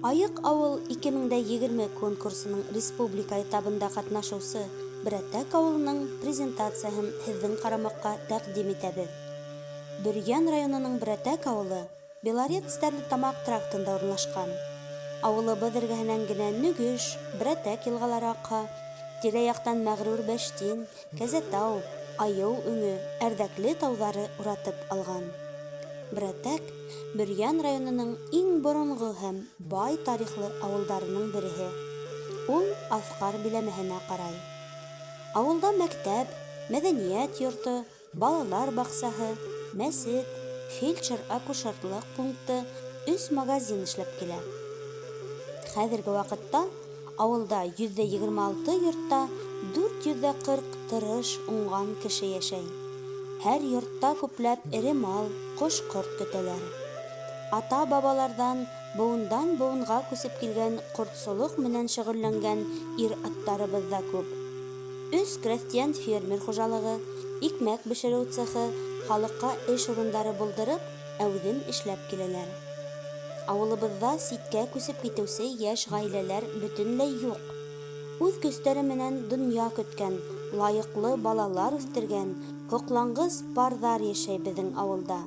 Айыҡ авыл 2020 конкурсының республика этабында катнашыусы Брәтәк авылының презентацияһын һеҙҙең ҡарамаҡҡа тәҡдим итәбеҙ. Бөрйән районының Брәтәк авылы Белорет-Стәрлетамаҡ трактында урынлашҡан. Авылыбыҙ эргәһенән генә Нөгөш, Брәтәк йылғалары аҡһа, тирә-яҡтан мәғрур Бәштин, Кәзәтау, Айыу өңө, Әрҙәкле тауҙары уратып алған. Брәтәк, Бөрйән районының иң боронғо һәм бай тарихлы ауылдарының береһе. Ул Аҫҡар биләмәһенә ҡарай. Ауылда мәктәп, мәҙәниәт йорто, балалар баҡсаһы, мәсет, фельдшер-акушерлыҡ пункты, өс магазин эшләп килә. Хәҙерге ваҡытта ауылда 126 йортта 440 тырыш, уңған кеше йәшәй. Һәр йортта күпләп эре мал, ҡош-ҡорт көтәләр. Ата-бабаларҙан быуындан-быуынға күсеп килгән ҡортсолоҡ менән шөғөлләнгән ир-аттарыбыҙ ҙа күп. Өс крәҫтиән-фермер хужалығы, икмәк бешереү цехы халыҡҡа эш урындары булдырып, әүҙем эшләп киләләр. Ауылыбыҙҙа ситкә күсеп китеүсе йәш ғаиләләр бөтөнләй юҡ. Үҙ көстәре менән донъя көткән, лайыҡлы балалар үҫтергән һоҡланғыс парҙар йәшәй беҙҙең ауылда.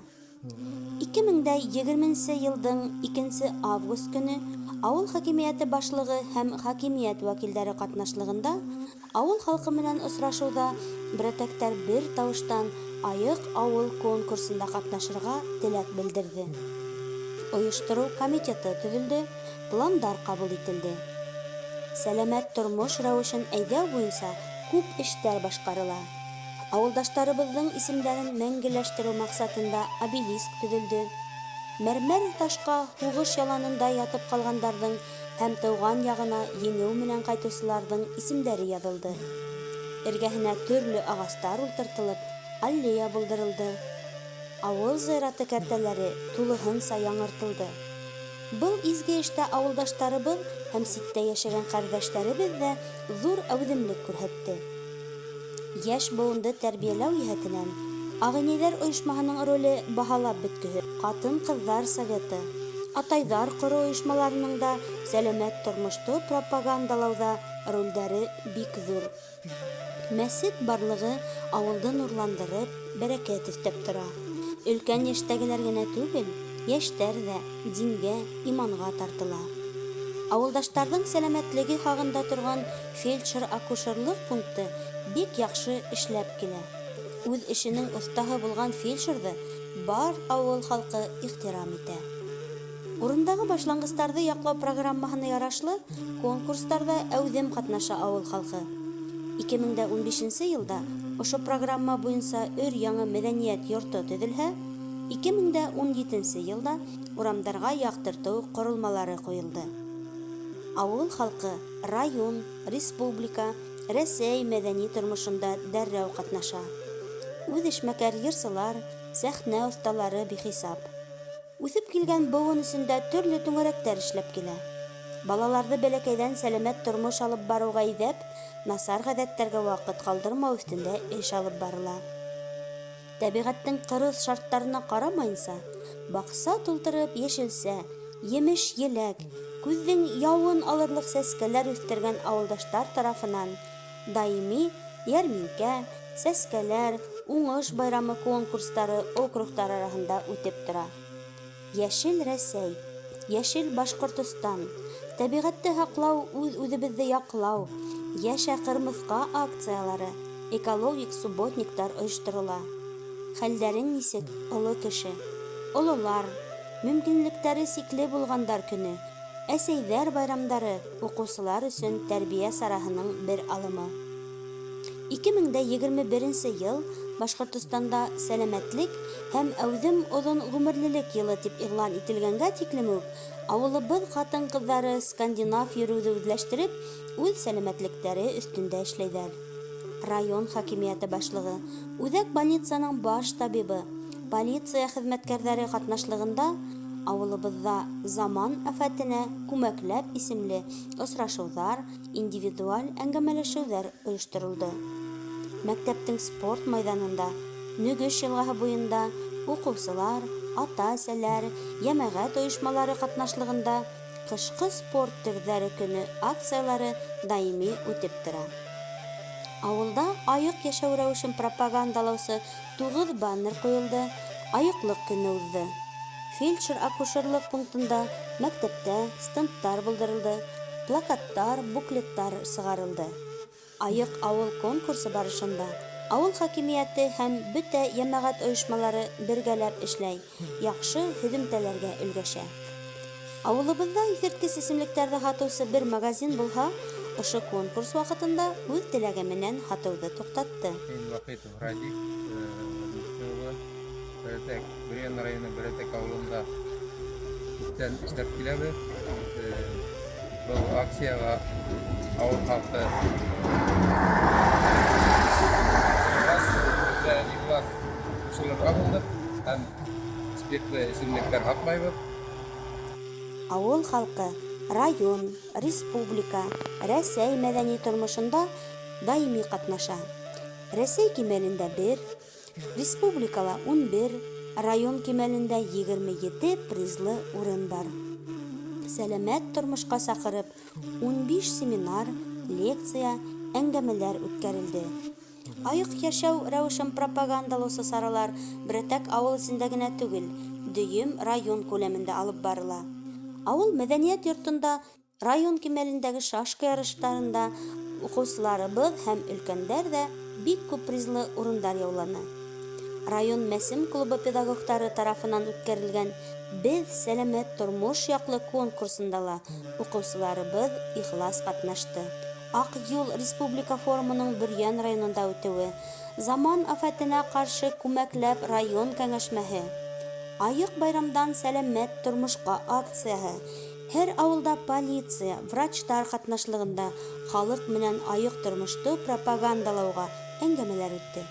2020 нсе йылдың икенсе август көнө ауыл хакимиәте башлығы һәм хакимиәт вәкилдәре ҡатнашлығында Авыл халкы менән осрашыуда брәтәктәр бер тавыштан Аек авыл конкурсында катнашырга теләк белдерде. Оештырыу комитеты төзелде, пландар кабул ителде. Сәламәт тормыш рәвешен әйдәү буенча күп эштәр башкарыла. Авылдаштарыбызның исемдәрен мәңгеләштерү максатында обелиск төҙөлдө. Мәрмәр ташка һуғыш яланында ятып ҡалғандарҙың һәм тыуған яғына еңеү менән ҡайтыусыларҙың исемдәре яҙылды. Эргәһенә төрлө ағастар ултыртылып, аллея булдырылды. Ауыл зыяраты кәртәләре тулыһынса яңыртылды. Был изге эштә ауылдаштарыбыҙ һәм ситтә йәшәгән ҡәрҙәштәребеҙ ҙә ҙур әүҙемлек күрһәтте. Йәш быуынды тәрбиәләү йәһәтенән Ағинәйҙәр ойошмаһының роле баһалап бөткөһөҙ. Ҡатын-ҡыҙҙар советы, Атайҙар ҡоро ойошмаларының да сәләмәт тормошто пропагандалауҙа ролдәре бик ҙур. Мәсет барлығы ауылды нурландырып, бәрәкәт өҫтәп тора. Өлкән йәштәгеләр генә түгел, йәштәр ҙә дингә, иманға тартыла. Ауылдаштарҙың сәләмәтлеге һағында торған фельдшер-акушерлыҡ пункты бик яҡшы эшләп килә. Үҙ эшенең оҫтаһы булған фельдшерҙы бар ауыл халҡы ихтирам итә. Урындағы башланғыстарҙы яҡлау программаһына ярашлы конкурстарҙа әүҙем ҡатнаша ауыл халҡы. 2015 нсе йылда ошо программа буйынса өр-яңы мәҙәниәт йорто төҙөлһә, 2017 нсе йылда урамдарға яҡтыртыу ҡоролмалары ҡуйылды. Ауыл халҡы район, республика, Рәсәй мәҙәни тормошонда дәррәү ҡатнаша. Үҙешмәкәр йырсылар, сәхнә оҫталары бихисап. Үҫеп килгән быуын өсөн дә төрлө түңәрәктәр эшләп килә. Балаларҙы бәләкәйҙән сәләмәт тормош алып барыуға әйҙәп, насар ғәҙәттәргә ваҡыт ҡалдырмау өҫтөндә эш алып барыла. Тәбиғәттең ҡырыҫ шарттарына ҡарамайынса, баҡса тултырып йәшелсә, емеш-еләк, күҙҙең яуын алырлыҡ сәскәләр үҫтергән ауылдаштар тарафынан даими йәрминкә, сәскәләр, уңыш байрамы конкурстары округтар араһында үтеп тора. Йәшел Рәсәй, Йәшел Башҡортостан, Тәбиғәтте һаҡлау үҙ-үҙебеҙҙе яҡлау, Йәшә ҡырмыҫҡа акциялары, экологик субботниктар ойошторола. Хәлдәрең нисек, оло кеше? Ололар, мөмкинлектәре сикле булғандар көне, Әсәйҙәр байрамдары укыусылар өсөн тәрбиә сараһының бер алымы. 2021 нсе йыл Башҡортостанда Сәләмәтлек һәм әүҙем оҙон ғүмерлелек йылы тип иғлан ителгәнгә тиклем үк ауылыбыҙ ҡатын-ҡыҙҙары скандинав йөрөүҙе үҙләштереп, үҙ сәләмәтлектәре өҫтөндә эшләйҙәр. Район хакимиәте башлығы, үзәк больницаның баш табибы, полиция хеҙмәткәрҙәре ҡатнашлығында ауылыбыҙҙа Заман афәтенә күмәкләп исемле осрашыуҙар, индивидуаль әңгәмәләшеүҙәр ойошторолдо. Мәктәптең спорт майҙанында, Нөгөш йылғаһы буйында уҡыусылар, ата-әсәләр, йәмәғәт ойошмалары ҡатнашлығында Кышкы спорт төрҙәре көне акциялары даими үтеп тора. Ауылда айыҡ йәшәү рәүешен пропагандалаусы тугыз баннер ҡуйылды, Айыҡлыҡ көнө уҙҙы. Фельдшер-акушерлыҡ пунктында, мәктәптә стендтар булдырылды, плакаттар, буклеттар сығарылды. Айыҡ авыл конкурсы барышында авыл хакимияте һәм бөтә йәмәғәт ойошмалары бергәләп эшләй, яҡшы һөҙөмтәләргә өлгәшә. Ауылыбыҙҙа иҫерткес эсемлектәрҙе һатыусы бер магазин булһа, ошо конкурс ваҡытында үҙ теләге менән һатыуҙы туҡтатты. Мин Вахитов Радик Мөслим улы, Бәрәтәк, Бөрйән районы Бәрәтәк ауылында күптән эшләп киләбеҙ. Был акцияға ауыл халҡы беҙ ихлас ҡушылырға булдыҡ һәм спиртлы эсемлектәр һатмайбыҙ. Ауыл халҡы район, республика, Рәсәй мәҙәни тормошонда даими ҡатнаша. Рәсәй кимәлендә бер, республикала 11, район кимәлендә 27 призлы урын бар. Сәләмәт тормошҡа саҡырып, 15 семинар, лекция, әңгәмәләр үткәрелде. Айыҡ йәшәү рәүешен пропагандалаусы саралар Берәтәк ауыл эсендә генә түгел, дөйөм район күләмендә алып барыла. Ауыл мәҙәниәт йортонда район кимәлендәге шашка ярыштарында уҡыусыларыбыҙ һәм өлкәндәр ҙә бик күп призлы урындар яуланы. Район Мәсем клубы педагогтары тарафынан үткәрелгән Беҙ сәләмәт тормош яҡлы конкурсында ла уҡыусыларыбыҙ ихлас ҡатнашты. Аҡ юл республика форумының Бөрйән районында үтеүе, заман афәтенә ҡаршы күмәкләп район кәңәшмәһе, Айыҡ байрамдан сәләмәт тормошҡа акцияһы, һәр ауылда полиция, врачтар ҡатнашлығында халыҡ менән айыҡ тормошто пропагандалауға әңгәмәләр үтте.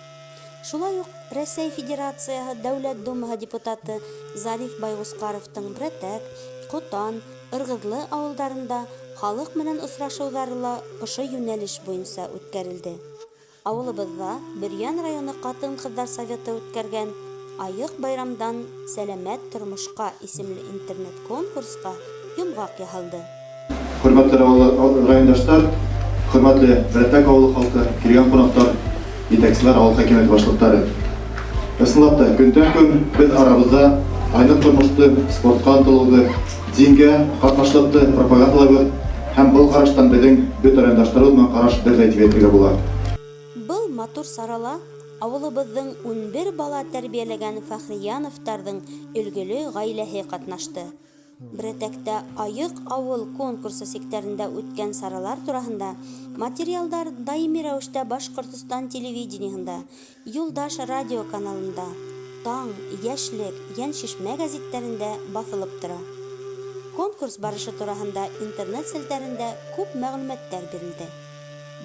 Шулай уҡ Рәсәй Федерацияһы Дәүләт Думаһы депутаты Зариф Байғусҡаровтың Брәтәк, Ҡотан, Ырғыҙлы ауылдарында халыҡ менән осрашыуҙары ла ошо йүнәлеш буйынса үткәрелде. Ауылыбыҙҙа Бөрйән районы ҡатын-ҡыҙҙар советы үткәргән Айыҡ байрамдан сәләмәт тормошҡа исемле интернет-конкурсҡа йомғаҡ яһалды. Хөрмәтле райондаштар, хөрмәтле Бәрәтәк авылы халкы, килгән кунаклар, җитәкчеләр, авыл хакимияте башлыклары. Ысынлап та, көндән-көн без арабызда айнык тормышты, спортка ынтылуды, дингә катнашлыкты пропагандалайбыз һәм был караштан безнең бөтә райондашларыбыз белән караш бердәй дип әйтергә була. Был матур сарала ауылыбыҙҙың 11 бала тәрбиәләгән Фәхрияновтарҙың өлгөлө ғаиләһе ҡатнашты. Берәтәктә Айыҡ ауыл конкурсы сиктәрендә үткән саралар тураһында материалдар даими рәүештә Башҡортостан телевидениеһында, Юлдаш радио каналында, Таң, Йәшлек, Йәншишмә гәзиттәрендә баҫылып тора. Конкурс барышы тураһында интернет селтәрендә күп мәғлүмәттәр бирелде.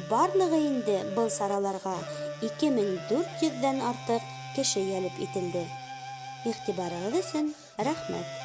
Барлығы инде был сараларға 2400 ҙән артыҡ кеше йәлеп ителде. Иғтибарығыҙ өсөн рәхмәт!